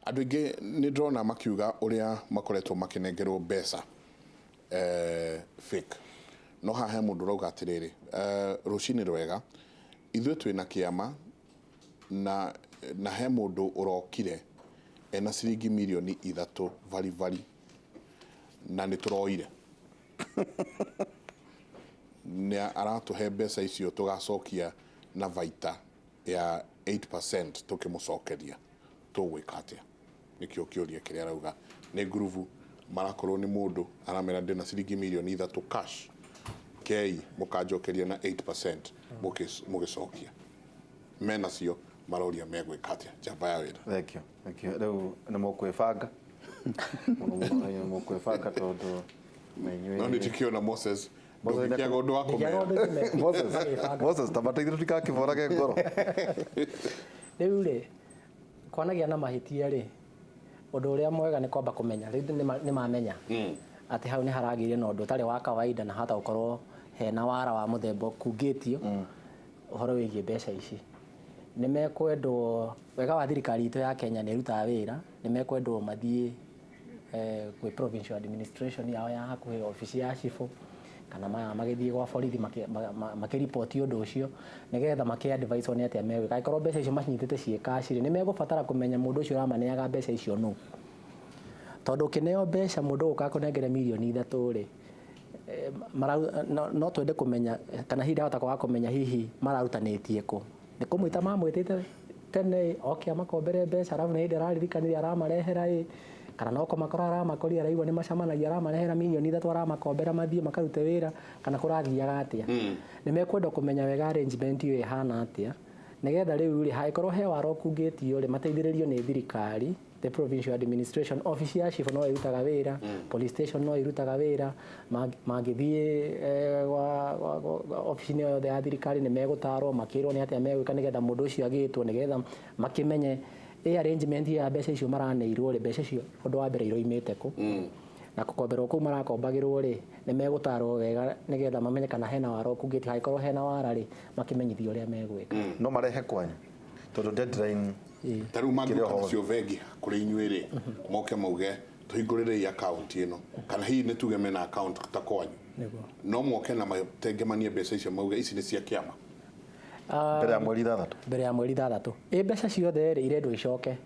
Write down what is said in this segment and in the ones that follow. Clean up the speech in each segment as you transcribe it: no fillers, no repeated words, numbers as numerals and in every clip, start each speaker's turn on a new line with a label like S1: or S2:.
S1: Andũ aingĩ nĩ ndĩrona makiuga ũrĩa makoretwo makĩnengerwo mbeca fake. No haha he mũndũ ũrauga atĩrĩrĩ, rũcinĩ rwega, ithuĩ twĩna kĩama na he mũndũ ũrokire ena ciringi mirioni 3 baribari na nĩ tũroire. Nĩ aratũhe mbeca icio tũgacokia na baita ya 8% tũkĩmũcokeria. Tũgwĩka atĩa? Nĩkĩo kĩũria kĩrĩa arauga. Nĩ ngurubu marakorwo nĩ mũndũ aramera ndĩna ciringi mirioni 3 cash, kei mũkanjokeria na 8% mũgĩcokia. Menacio maroria megwĩka atĩa? Njamba ya wĩra.
S2: Thank you, thank you. Rĩu nĩ mũkwĩbanga mũno mũno, nĩ mũkwĩbanga tondũ na inyuĩ.
S1: No nĩ tikĩona Moses ndũngĩkĩaga ũndũ wa
S3: Ndingĩaga
S1: kũmera.
S3: Ũndũ ingĩmera.
S2: Moses,
S3: Magĩbanga.
S2: Moses, ta mateithie tũtikakĩborage ngoro.
S3: Rĩu rĩ, kwanagĩa na mahĩtia rĩ, ũndũ ũrĩa mwega nĩ kwamba kũmenya. Rĩu nĩ mamenya atĩ hau nĩ haragĩire na ũndũ ũtarĩ wa kawaida na hata gũkorwo hena wara wa mũthemba kungĩtio ũhoro wĩgiĩ mbeca ici. Nĩ mekwendwo, wega wa thirikari itũ ya Kenya nĩ ĩrutaga wĩra, nĩ mekwendwo mathiĩ kwĩ provincial administration yao ya hakuhĩ, obici ya cibũ, kana magĩthiĩ gwa borithi makĩriboti ũndũ ũcio nĩgetha makĩ advise nĩ atĩa megwĩka. Angĩkorwo mbeca icio macinyitĩte ciĩ cash rĩ, nĩ megũbatara kũmenya mũndũ ũcio ũramaneaga mbeca icio nũ. Tondũ ũkĩneo mbeca mũndũ ũgũka akũnengere mirioni 3 rĩ, no twende kũmenya kana hihi ndahota kwaga kũmenya hihi mararutanĩtie kũ. Nĩ kũmwĩta mamwĩtĩte tene oke amakombere mbeca, arabu nĩ hĩndĩ araririkanire aramarehera ĩ, kana no kũmakora aramakorire araigua nĩ macemanagia aramarehera mirioni 3 aramakombera mathiĩ makarute wĩra, kana kũrathiaga atĩa. Nĩ mekwenda kũmenya wega arrangement ĩyo ĩhana atĩa, nĩgetha rĩu rĩ, hangĩkorwo he wara ũkungĩtio rĩ, mateithĩrĩrio nĩ thirikari, the provincial administration, obici ya cibũ no ĩrutaga wĩra, police station no ĩrutaga wĩra, mangĩthiĩ gwa obici-inĩ o yothe ya thirikari nĩ megũtarwo makĩrwo nĩ atĩa megwĩka nĩgetha mũndũ ũcio agĩtwo, nĩgetha makĩmenye ĩ arrangement ya mbeca icio maraneirwo rĩ, mbeca icio ũndũ wa mbere iroimĩte kũ, na kũkomberwo kũu marakombagĩrwo rĩ, nĩ megũtarwo wega nĩgetha mamenye kana hena wara ũkungĩtio. Hangĩkorwo hena wara rĩ, makĩmenyithio ũrĩa megwĩka.
S2: No marehe kwanyu tondũ deadline
S1: Ta rĩu mangĩũka
S2: Kĩrĩ o
S1: nacio bengi kũrĩ inyuĩ rĩ, moke mauge tũhingũrĩrei account ĩno, kana hihi nĩ tuge mena account ta kwanyu, no moke na matengemanie mbeca icio mauge ici nĩ cia kĩama?
S2: Mbere ya mweri 6.
S3: Mbere ya mweri 6 ĩ, mbeca ciothe rĩ, irendwo icoke.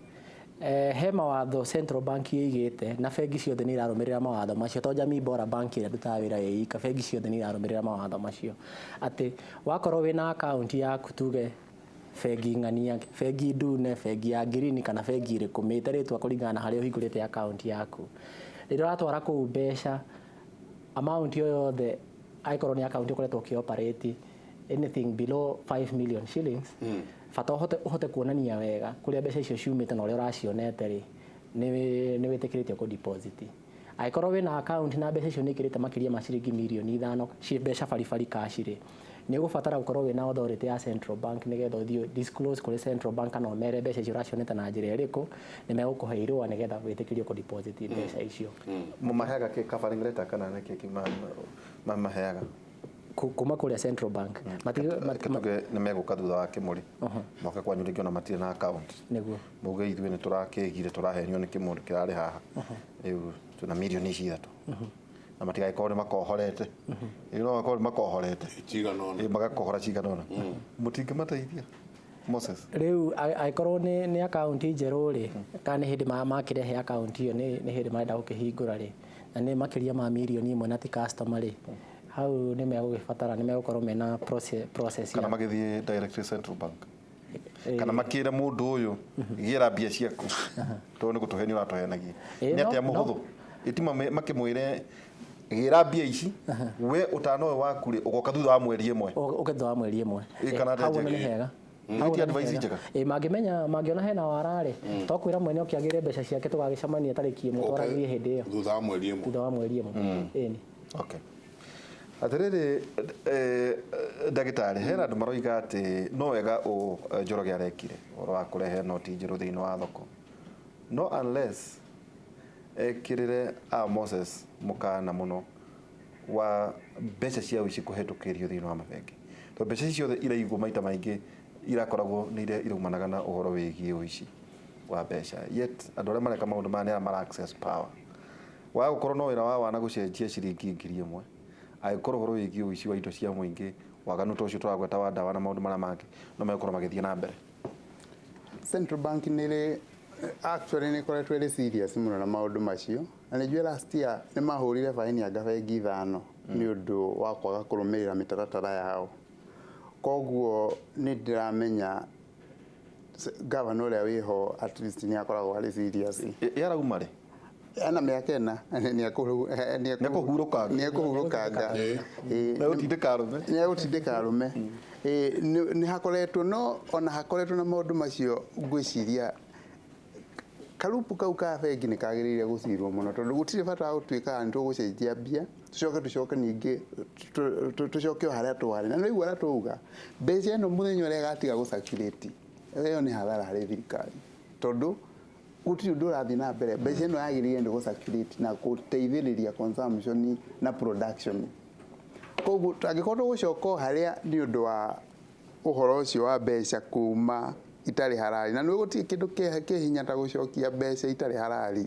S3: He mawatho Central Bank ĩigĩte na bengi ciothe nĩ irarũmĩrĩra mawatho macio. To Jamii Bora Bank ĩrĩa ndutaga wĩra ĩ ika, bengi ciothe nĩ irarũmĩrĩra mawatho macio, atĩ wakorwo wĩna account yaku, tuge bengi ng'ania, bengi ndune, bengi ya ngirini kana bengi ĩrĩkũ, mĩte rĩtwa kũringana na harĩa ũhingũrĩte account yaku, rĩrĩa ũratwara kũu mbeca, amount o yothe, angĩkorwo nĩ account ũkoretwo ũkĩ operate, anything below 5 million shillings, bata ũhote kuonania wega kũrĩa mbeca icio ciumĩte na ũrĩa ũracionete rĩ, nĩ wĩtĩkĩrĩtio kũ deposit. Angĩkorwo wĩna account na mbeca icio nĩ ikĩrĩte makĩria ma ciringi mirioni 5 ciĩ mbeca baribari cash rĩ, nĩ ũgũbatara gũkorwo wĩna authority ya Central Bank nĩgetha ũthiĩ disclose kũrĩ Central Bank kana ũmere mbeca icio ũracionete na njĩra ĩrĩkũ. Nĩ megũkũhe irũa nĩgetha wĩtĩkĩrio kũ deposit mbeca icio.
S2: Mũmaheaga kĩ, covering letter kana nĩ kĩ mamaheaga?
S3: Kuma kũrĩa Central Bank?
S2: Tuge nĩ megũka thutha wa kĩmũrĩ, moke kwanyu rĩngĩ ona matirĩ na account, muge ithuĩ nĩ tũrakĩgire, tũrahenio nĩ kĩmũndũ kĩrarĩ haha, rĩu twĩna mirioni ici 3, na matigagĩkorwo nĩ makohorete. Ĩĩ, no makorwo nĩ makohorete.
S1: Cigana ũna.
S2: Ĩĩ, magakohora cigana ũna. Mũtingĩmateithia, Moses?
S3: Rĩu angĩkorwo nĩ akaunti njerũ rĩ, kana nĩ hĩndĩ makĩrehe akaunti ĩyo, nĩ hĩndĩ marenda gũkĩhingũra rĩ, na nĩ makĩria ma mirioni 1 na ti customer rĩ, hau nĩ megũgĩbatara, nĩ megũkorwo mena process
S2: Kana magĩthiĩ directly Central Bank kana makĩre mũndũ ũyũ, gĩra mbia ciaku tondũ nĩ gũtũhenia ũratũhenagia. Nĩ atĩa mũhũthũ ĩtima makĩmwĩre gĩra mbia ici, we ũtano ũyũ waku rĩ, ũgoka thutha wa mweri 1?
S3: Ũke thutha wa mweri 1.
S2: Ĩ, kana
S3: Hau
S2: atĩa
S3: ona nĩ
S2: njega?
S3: hega. Hau
S2: Ti
S3: ona nĩ
S2: advice
S3: hega.
S2: njega?
S3: Ĩ, mangĩmenya, mangĩona hena wara rĩ, to kwĩra mwene oke agĩre mbeca ciake, tũgagĩcemania tarĩki 1, twaragĩrie hĩndĩ ĩyo.
S1: Thutha wa mweri 1.
S3: Thutha wa mweri 1, ĩni.
S2: Okay. Atĩrĩrĩ, ndagĩtarĩ, hena andũ maroiga atĩ no wega ũ Njoroge arekire ũhoro wa kũrehe noti njerũ thĩinĩ wa thoko, no unless ekĩrĩre a Moses mũkana mũno wa mbeca cia ũici kũhetũkĩrio thĩinĩ wa mabengi, tondũ mbeca ici ciothe iraigwo maita maingĩ irakoragwo nĩ iria iraumanaga na ũhoro wĩgiĩ ũici. Wa mbeca, yet andũ arĩa mareka maũndũ maya nĩ arĩa mara access power wa gũkorwo no wĩra wa wana gũcenjia ciringi 1,000, angĩkorwo ũhoro wĩgiĩ ũici wa indo cia mũingĩ, waganu ta ũcio tũragweta wa ndawa na maũndũ marĩa mangĩ no megũkorwo magĩthiĩ na mbere.
S4: Central Bank nĩ rĩ, actually nĩ ĩkoretwo ĩrĩ serious mũno na maũndũ macio, na nĩ njũĩ last year nĩ mahũrire baini anga bengi ithano nĩ ũndũ wa kwaga kũrũmĩrĩra mĩtaratara yao. Koguo nĩ ndĩramenya governor ũrĩa wĩho at least nĩ akoragwo arĩ serious.
S2: Yarauma rĩ?
S4: Ena mĩaka 4.
S2: Nĩekũhurũkanga.
S4: Nĩ ekũhurũkanga.
S2: Nĩegũtindĩka arũme.
S4: Nĩ egũtindĩka arũme. Nĩ hakoretwo, no ona hakoretwo na maũndũ macio, ngwĩciria karupu kau ka bengi nĩ kagĩrĩire gũcirwo mũno, tondũ gũtirĩ bata wa gũtuĩka nĩ tũgũcenjia mbia, tũcoke ningĩ tũcoke o harĩa twarĩ. Na nĩ ũrĩa twauga, mbeca ĩno mũthenya ũrĩa ĩgatiga gũcirculate, ĩyo nĩ hathara harĩ thirikari, tondũ gũtirĩ ũndũ ũrathiĩ na mbere. Mbeca ĩno yagĩrĩire nĩ gũcirculate na gũteithĩrĩria consumption na production. Koguo angĩkorwo tũgũcoka o harĩa nĩ ũndũ wa ũhoro ũcio wa mbeca kuma itarĩ harari, na nĩ gũtirĩ kĩndũ kĩ hinya ta gũcokia mbeca itarĩ harari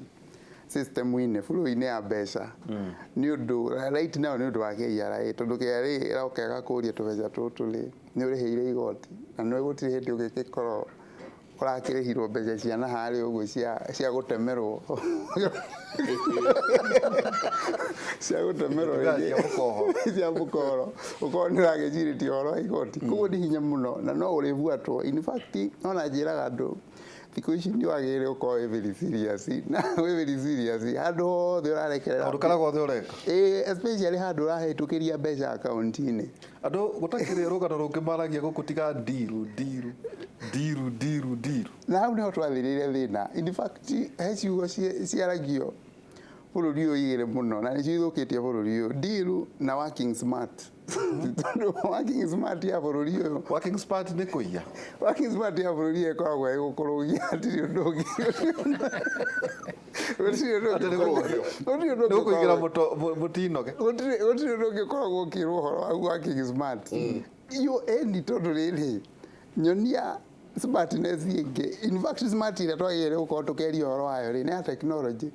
S4: system-inĩ bũrũri-inĩ ya mbeca, nĩ ũndũ right now nĩ ũndũ wa KRA, tondũ KRA ĩroka ĩgakũria tũbeca tũtũ rĩ, nĩ ũrĩhĩire igoti, na nĩ gũtirĩ hĩndĩ ũngĩgĩkorwo ũrakĩrĩhirwo mbeca cia na harĩa ũguo cia gũtemerwo, cia gũtemerwo.
S2: Cia mũkoho.
S4: Cia mũkohoro, ũkorwo nĩ ũragĩcirĩtie ũhoro wa igoti. Koguo nĩ hinya mũno na no ũrĩbuatwo. In fact, ona njĩraga andũ thikũ ici nĩ wagĩrĩire gũkorwo wĩ very serious, na wĩ very serious handũ hothe ũrarekerera.
S2: Kaũndũ karĩa gothe ũreka.
S4: Ĩĩ, especially handũ ũrahĩtũkĩria mbeca akaunti-inĩ.
S2: Andũ gũtakĩrĩ rũgano rũngĩ maragia gũkũ tiga ndiru, ndiru, ndiru, ndiru, ndiru.
S4: Na hau nĩho twathĩrĩire thĩna. In fact, he ciugo ciaragio bũrũri ũyũ igĩrĩ mũno na nĩcio ithũkĩtie bũrũri ũyũ: deal na working smart. Tondũ working smart ya bũrũri ũyũ,
S2: Working smart nĩ kũiya.
S4: Working smart ya bũrũri ũyũ ĩkoragwo ĩ gũkũrũgia. Hatirĩ ũndũ ũngĩ, gũtirĩ ũndũ
S2: Atĩ
S4: ũngĩ. Gũtirĩ ũndũ
S2: nĩ gũkũigĩra
S4: ũngĩ.
S2: Mũtinoge.
S4: Gũtirĩ ũndũ ũngĩ ũkoragwo ũkĩrwo ũhoro wa working smart iyo ĩni, tondũ rĩrĩ nyonia smartness ĩngĩ. In fact, smart ĩrĩa twagĩrĩire gũkorwo tũkĩaria ũhoro wayo rĩ, nĩ ya technology,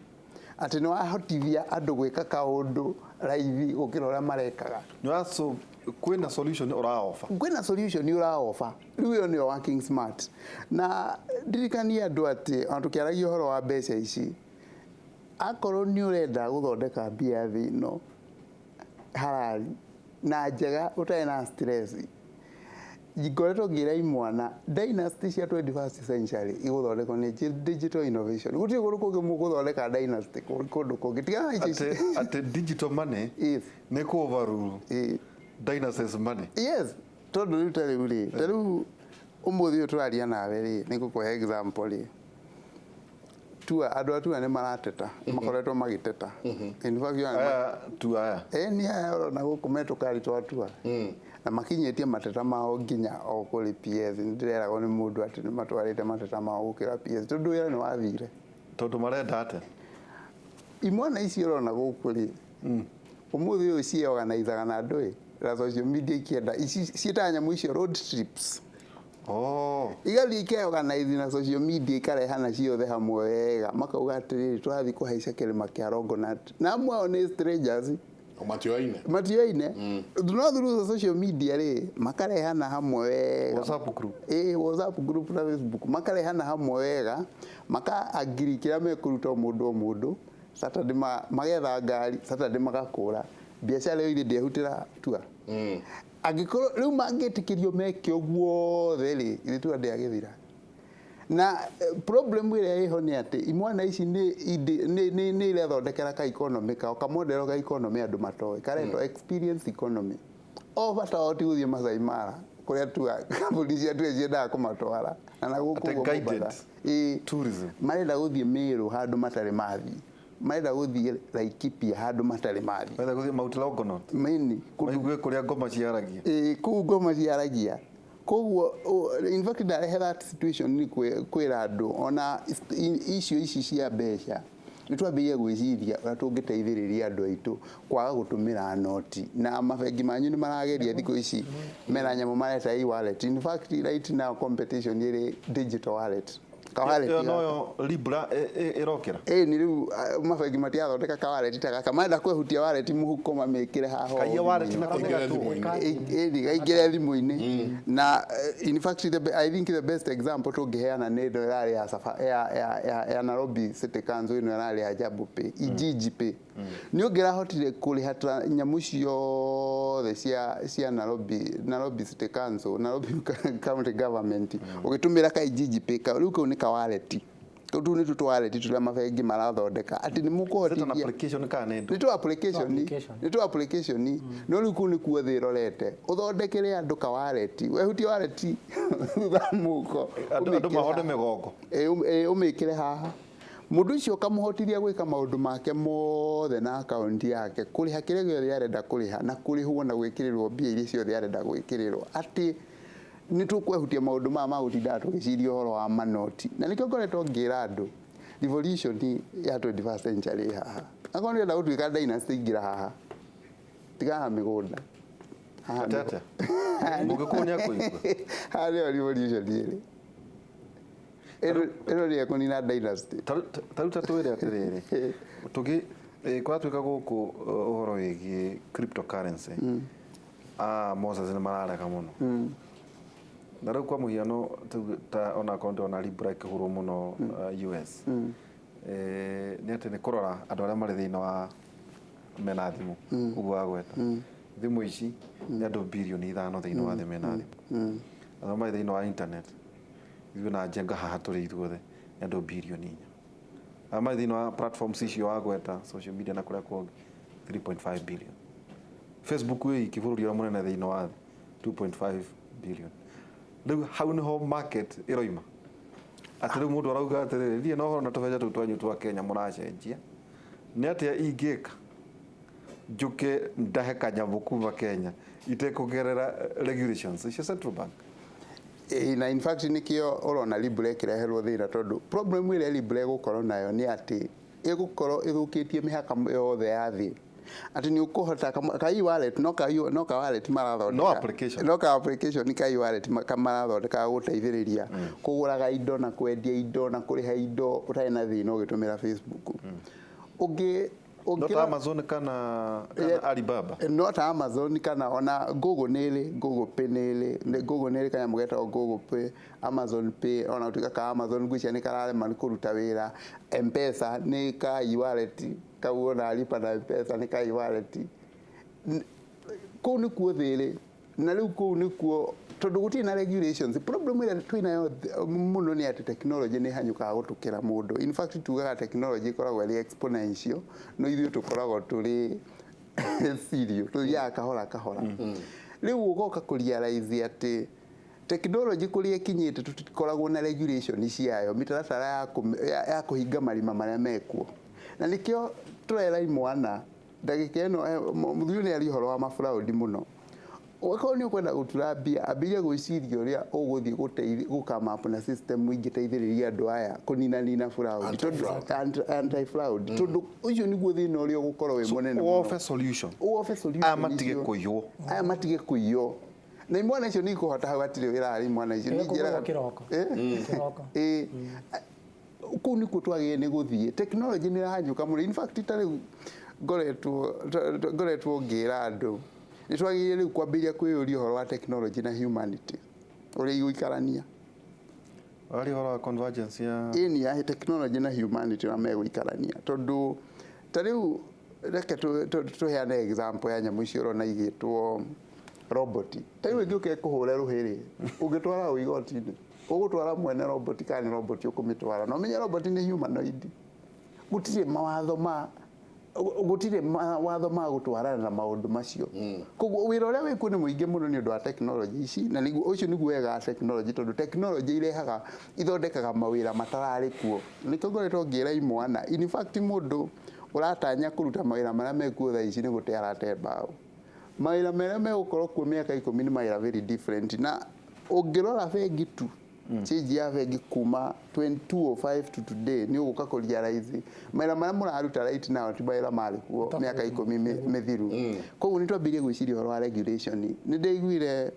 S4: atĩ nĩ wahotithia andũ gwĩka kaũndũ raithi gũkĩra ũrĩa marekaga.
S2: Nĩ wa so kwĩna solution ũraofa.
S4: Kwĩna solution ũraofa. Rĩu ĩyo nĩyo working smart. Na ndirikanie andũ atĩ ona tũkĩaragia ũhoro wa mbeca ici, akorwo nĩ ũrenda gũthondeka mbia thĩ ĩno harari na njega ũtarĩ na stress, ngoretwo ngĩra imwana dynasty cia 21st century igũthondekwo nĩ digital innovation. Gũtirĩ kũndũ kũngĩ mũgũthondeka dynasty kũndũ kũngĩ tigana na icio.
S2: Atĩ digital money nĩ kũ overrule dynasties money.
S4: Yes, tondũ rĩu ta rĩu rĩ, ta rĩu ũmũthĩ ũyũ tũraria nawe rĩ, nĩ ngũkũhe example rĩ, tua andũ a tua nĩ marateta, makoretwo magĩteta. In fact,
S2: Aya tu aya.
S4: Ĩ, nĩ aya ũrona gũkũ me tũkari twa tua, na makinyĩtie mateta mao nginya o kũrĩ PS. Nĩ ndĩreragwo nĩ mũndũ atĩ nĩ matwarĩte mateta mao gũkĩra PS, tondũ wĩra nĩ wathire.
S2: Tondũ marenda atĩa?
S4: Imwana ici ũrona gũkũ rĩ, ũmũthĩ ũyũ ciĩorganizaga na andũ ĩ na social media, ikĩenda ici ciĩtaga nyamũ icio road trips. Igathiĩ ikeorganize na social media, ikarehana ciothe hamwe wega, makauga atĩrĩrĩ, tũrathiĩ kũhaica kĩrĩma kĩa Longonot, na amwe ao nĩ strangers.
S1: Matioaine.
S4: Matioaine, no through social media rĩ, makarehana hamwe wega.
S2: WhatsApp group.
S4: Ĩ, WhatsApp group na Facebook, makarehana hamwe wega, maka agree kĩrĩa mekũruta o mũndũ o mũndũ Saturday, magetha ngari Saturday, magakũra biacara ĩyo. Ithe ndĩehutĩra tua, angĩkorwo rĩu mangĩtĩkĩrio meke ũguo othe rĩ, ithe tua ndĩagĩthira. Na problem ĩrĩa ĩho nĩ atĩ imwana ici nĩ irathondekera ka economy kao, kamodero ka economy andũ matoĩ, karetwo experience economy. O bata wao ti gũthiĩ Masai Mara kũrĩa tua kambuni cia tua ciendaga kũmatwara na gũkũ
S2: Ate
S4: ũguo
S2: guided
S4: Mombasa. Ĩĩ.
S2: tourism.
S4: Marenda gũthiĩ Meru handũ matarĩ mathiĩ, marenda gũthiĩ Laikipia handũ matarĩ mathiĩ.
S2: Marenda gũthiĩ Mount Longonot.
S4: Maini.
S2: Maigue kũrĩa ngoma ciaragia.
S4: Ĩĩ, kũu ngoma ciaragia. Koguo in fact ndarehe that situation nĩ kwĩra andũ ona icio ici cia mbeca, nĩ twambĩrĩrie gwĩciria ũrĩa tũngĩteithĩrĩria andũ aitũ kwaga gũtũmĩra noti. Na mabengi manyu nĩ marageria thikũ ici, mena nyamũ mareta e-wallet. In fact, right now competition ĩrĩ digital wallet. Kawaleti
S2: Ĩyo
S4: gaka.
S2: Noyo Libra ĩrokĩra.
S4: Ĩ nĩ rĩu mabengi matiathondeka kawaleti ta gaka, marenda kwehutia wallet mũhuko mamĩkĩre haha ũũ
S2: Kaiye wallet
S4: thimũ-inĩ.
S2: nako nĩ
S1: Kaingĩre
S2: gatuo.
S1: thimũ-inĩ.
S4: Ĩni gaingĩre thimũ-inĩ na in fact I think the best example tũngĩheana nĩ ĩno ĩrarĩ ya, ya Nairobi City Council, ĩno ĩrarĩ ya Jambo Pay, Ijiji Pay. Nĩ ũngĩrahotire kũrĩha nyamũ ciothe cia Nairobi City Council, Nairobi County Government, ũgĩtũmĩra ka Ijiji Pay. Rĩu kau nĩ ka wallet kau, tũu nĩtuo tũ wallet tũrĩa mabengi marathondeka atĩ nĩ
S2: Is it an
S4: mũkũhotithia.
S2: application kana nĩ ndũ?
S4: Nĩ tu application.
S3: Application.
S4: Nĩ tu application, no rĩu kũu nĩkuo thĩ ĩrorete, ũthondekere andũ ka wallet, wehutie wallet thutha wa mũhuko.
S2: Andũ
S4: Ũmĩkĩre
S2: mahonde
S4: haha.
S2: mĩgongo.
S4: Ĩ, ũmĩkĩre haha, mũndũ ũcio ũkamũhotithia gwĩka maũndũ make mothe na akaunti yake, kũrĩha kĩrĩa gĩothe arenda kũrĩha na kũrĩhwo na gwĩkĩrĩrwo mbia iria ciothe arenda gwĩkĩrĩrwo, atĩ nĩ tũkwehutia maũndũ maya ma gũtindaga tũgĩciria ũhoro wa manoti. Na nĩkĩo ngoretwo ngĩra andũ revolution ya 21st century ĩ haha. Akorwo nĩ ũrenda gũtuĩka dynasty, ingĩra haha, tigana na mĩgũnda. Haha
S2: Atĩ atĩa? Mũgĩkũyũ nĩ akũigua.
S4: Haha nĩho revolution ĩrĩ. Ĩno nĩyo ĩkũnina dynasty.
S2: Ta rĩu ta twĩre atĩrĩrĩ, tũgĩ kũratuĩka gũkũ ũhoro wĩgiĩ cryptocurrency, Moses nĩ mararega mũno. Na rĩu kwa mũhiano tuge ta onakorwo ndĩrona Libra ĩkĩhũrwo mũno US, nĩ atĩ nĩ kũrora andũ arĩa marĩ thĩinĩ wa mena thimũ, ũguo wagweta thimũ ici nĩ andũ 5 birioni thĩinĩ wa thĩ mena thimũ. Andũ marĩ thĩinĩ wa internet, ithuĩ na Njenga haha tũrĩ ithuothe nĩ andũ 4 birioni. Arĩa marĩ thĩinĩ wa platforms icio wagweta, social media na kũrĩa kũngĩ, 3.5 billion. Facebook wĩ iki bũrũri ũrĩa mũnene thĩinĩ wa thĩ, 2.5 billion. Rĩu hau nĩho market ĩroima, atĩ rĩu mũndũ arauga atĩrĩrĩ, niĩ no ũhoro na tũbeca tũu twanyu twa Kenya mũracenjia nĩ atĩa, ingĩka njũke ndahe kanyamũ kuma Kenya itekũgerera regulations icio central bank.
S4: Ĩ, na in fact nĩkĩo ũrona Libra ĩkĩreherwo thĩna, tondũ problem ĩrĩa Libra ĩgũkorwo nayo nĩ atĩ ĩgũkorwo ĩthũkĩtie mĩhaka yothe ya thĩ, atĩ nĩ ũkũhota ka e-wallet, no ka wallet marathondeka.
S2: No application.
S4: No ka application ka e-wallet marathondeka gũteithĩrĩria kũgũraga indo na kwendia indo na kũrĩha indo ũtarĩ na thĩna ũgĩtũmĩra Facebook ũngĩ.
S2: No ta Amazon kana Alibaba.
S4: No ta Amazon kana ona Google nĩ ĩrĩ Google Pay, nĩ Google nĩ ĩrĩ kanyamũ getagwo Google Pay, Amazon Pay, ona gũtuĩka ka Amazon ngwĩciria nĩ kararema nĩ kũruta wĩra. M-Pesa nĩ ka e-wallet kau, ona lipa na M-Pesa nĩ ka e-wallet. Kũu nĩkuo thĩ ĩrĩ, na rĩu kũu nĩkuo, tondũ gũtirĩ na regulations. Problem ĩrĩa twĩnayo mũno nĩ atĩ technology nĩ ĩhanyũkaga gũtũkĩra mũndũ. In fact tugaga technology ĩkoragwo ĩrĩ exponential, no ithuĩ tũkoragwo tũrĩ serial, tũthiaga kahora kahora. Rĩu ũgoka kũrealize atĩ technology kũrĩa ĩkinyĩte tũtikoragwo na regulation ciayo, mĩtaratara ya kũhinga marima marĩa mekuo. Na nĩkĩo tũrera imwana ndagĩka ĩno, mũthuri nĩ aria ũhoro wa mafraudi mũno. Wakorwo nĩ ũkwenda gũtura mbia, ambĩrĩria gwĩciria ũrĩa ũgũthiĩ gũkama up na system ingĩteithĩrĩria andũ aya kũninanina fraud.
S1: Anti-fraud.
S4: Anti-fraud, tondũ ũcio nĩguo thĩna ũrĩa ũgũkorwo wĩ mũnene mũno.
S2: Wobe solution.
S4: Wobe solution.
S2: Aya matige
S4: icio.
S2: kũiywo.
S4: Aya matige kũiywo na imwana icio nĩ ikũhota, hau hatirĩ wĩra harĩ imwana icio.
S3: Ĩ,
S4: Ningĩ
S3: kũgũrwo kĩroko.
S4: Eh?
S3: Kĩroko.
S4: Ĩ, kũu nĩkuo twagĩrĩire nĩ gũthiĩ. Technology nĩ ĩrahanyũka mũno. In fact ta rĩu ngoretwo ngĩra andũ nĩ twagĩrĩire rĩu kwambĩrĩria kwĩyũria ũhoro wa technology na humanity, ũrĩa igũikarania.
S2: Wari ũhoro wa convergence ya
S4: Ĩni, ya technology na humanity ũrĩa megũikarania, tondũ ta rĩu reke tũheane example ya nyamũ icio ũrona igĩtwo robot. Ta rĩu ĩngĩũka ĩkũhũre rũhĩ rĩ, ũngĩtwara ũ igoti-inĩ? Ũgũtwara mwene robot kana nĩ robot ũkũmĩtwara? Na ũmenye robot nĩ humanoid. Gũtirĩ mawatho ma gũtwarana na maũndũ macio. Koguo wĩra ũrĩa wĩkuo nĩ mũingĩ mũno nĩ ũndũ wa technology ici. Na nĩguo ũcio nĩguo wega wa technology, tondũ technology irehaga, ithondekaga mawĩra matararĩ kuo. Nĩkĩo ngoretwo ngĩra imwana, in fact mũndũ ũratanya kũruta mawĩra marĩa mekuo thaa ici nĩ gũte arate mbaũ. Mawĩra marĩa megũkorwo kuo mĩaka 10 nĩ mawĩra very different. Na ũngĩrora bengi tu, change ya bengi kuma 2005 to today, nĩ ũgũka kũrealize mawĩra marĩa mũraruta right now ti mawĩra marĩ kuo mĩaka 10 mĩthiru. Koguo nĩ twambĩrĩrie gwĩciria ũhoro wa regulation. Nĩ ndaiguire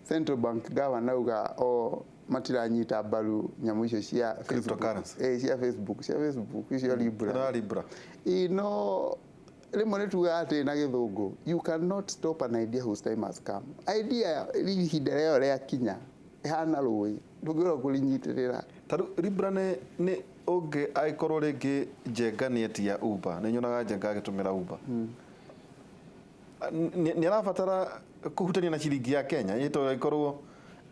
S4: central bank governor auga o Matiranyita mbaru nyamũ icio cia Facebook.
S2: Cryptocurrency.
S4: Cia Facebook, cia Facebook icio Libra.
S2: Ĩno ya Libra.
S4: Ĩ, no rĩmwe nĩ tugaga atĩ na gĩthũngũ, you cannot stop an idea whose time has come. Idea ihinda rĩayo rĩakinya ĩhana rũĩ, ndũngĩhota kũrĩnyitĩrĩra.
S2: Ta rĩu Libra nĩ ũngĩ angĩkorwo rĩngĩ Njenga nĩ etia Uber, nĩ nyonaga Njenga agĩtũmĩra Uber, nĩ arabatara kũhutania na ciringi ya Kenya ĩtũ ĩkorwo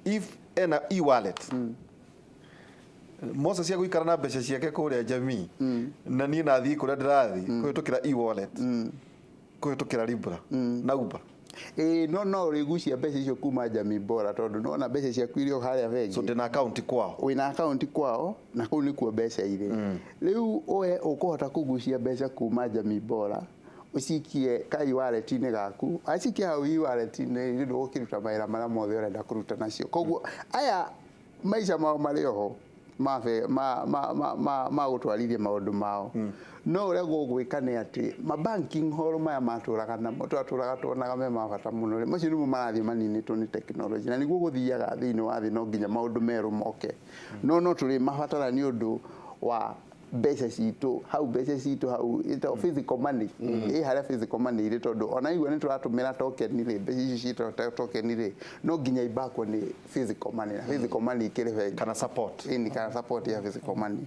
S2: if ena e-wallet Moses cia gũikara na mbeca ciake kũrĩa jamii na niĩ nathiĩ kũrĩa ndĩrathiĩ kũhĩtũkĩra e-wallet, kũhĩtũkĩra Libra na Uber.
S4: Ĩ, no ũrĩgucia mbeca icio kuma Jamii Bora, tondũ nona mbeca ciaku iria harĩa bengi.
S2: So ndĩna akaunti kwao.
S4: Wĩna akaunti kwao na kũu nĩkuo mbeca irĩ. Rĩu we ũkũhota kũgucia mbeca kuma Jamii Bora ũcikie ka e-wallet-inĩ gaku, acikie hau e-wallet-inĩ, rĩu ũkĩruta mawĩra marĩa mothe ũrenda kũruta nacio. Koguo aya maica mao marĩ oho ma, ma, ma, ma, ma gũtwarithia maũndũ mao, no ũrĩa gũgwĩka nĩ atĩ ma banking hall maya matũraga namo, twatũraga tuonaga me ma bata mũno rĩ, macio nĩmo marathiĩ maninĩtwo nĩ technology, na nĩguo gũthiaga thĩinĩ wa thĩ. No nginya maũndũ merũ moke, no tũrĩ mabatara nĩ ũndũ wa mbeca citũ hau, mbeca citũ hau ĩtagwo physical money, ĩ harĩa physical money irĩ, tondũ ona igua nĩ tũratũmĩra token rĩ, mbeca icio ciĩtagwo token rĩ, no nginya ibakwo nĩ physical money, na physical money ikĩrĩ bengi.
S2: Kana support.
S4: Ĩni, kana support ya physical money.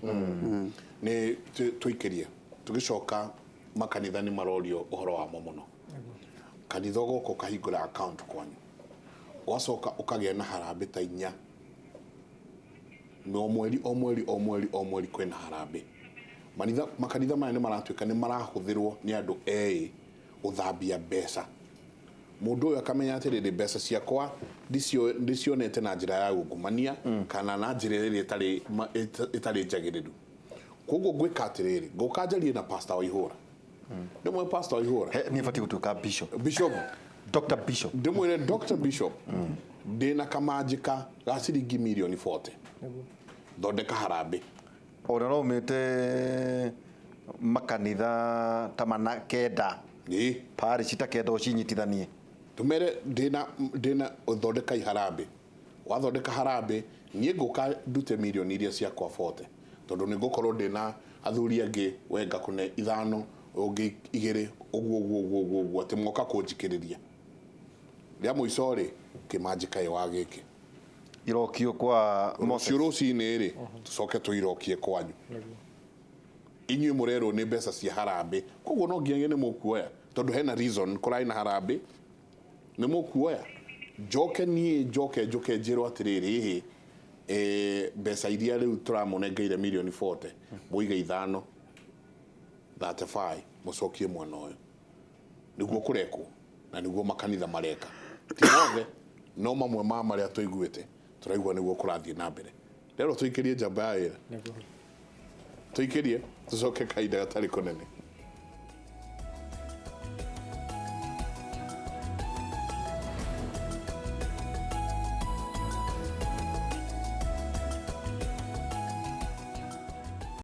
S1: Nĩ tũikĩrie tũgĩcoka makanitha nĩ marorio ũhoro wamo mũno. Kanitha ũgoka ũkahingũra account kwanyu, ũgacoka ũkagĩa na harambĩ ta inya, na o mweri, o mweri, o mweri, o mweri kwĩna harambĩ. Makanitha maya nĩ maratuĩka nĩ marahũthĩrwo nĩ andũ erĩ gũthambia mbeca. Mũndũ ũyũ akamenya atĩrĩrĩ, mbeca ciakwa ndicionete na njĩra ya ungumania kana na njĩra ĩrĩa ĩtarĩ njagĩrĩru, koguo ngwĩka atĩrĩrĩ, ngũka njarie na pastor wa ihũra, ndĩmwe pastor wa ihũra.
S2: Niĩ batiĩ gũtuĩka bishop.
S1: Bishop.
S2: Dr. Bishop.
S1: Ndĩmwĩre, "Dr. Bishop, ndĩna kamanjĩka ga ciringi mirioni 40, thondeka harambĩ."
S2: Ona no umĩte makanitha ta mana kenda, parish ta kenda, ũcinyitithanie.
S1: Tumere ndĩna thondeka harambĩ. Wathondeka harambĩ, niĩ ngũka ndute mirioni iria ciakwa 40, tondũ nĩ ngũkorwo ndĩna athuri angĩ, we ngakũne ithano, ũngĩ igĩrĩ, ũguo ũguo ũguo ũguo ũguo, atĩ moka kũnjikĩrĩria rĩa mũico rĩ, kĩmanjĩka ĩ wa gĩkĩ.
S2: Irokio kwa Moses.
S1: Rũciũ rũcinĩ rĩ, tũcoke tũirokie kwanyu. Inyuĩ mũrerwo nĩ mbeca cia harambĩ, koguo no nginyagia nĩ mũkuoya, tondũ hena reason kũrarĩ na harambĩ, nĩ mũkuoya. Njoke niĩ njoke njũke njĩrwo atĩrĩrĩ, ĩhĩ, mbeca iria rĩu tũramũnengeire mirioni 40, mũige ithano, 35 mũcokie mwena ũyũ. Nĩguo kũrekwo na nĩguo makanitha mareka, ti mothe, no mamwe ma marĩa tũiguĩte, tũraigua nĩguo kũrathiĩ na mbere. Rero tũikĩrie njamba ya wĩra, tũikĩrie, tũcoke kahinda gatarĩ kũnene.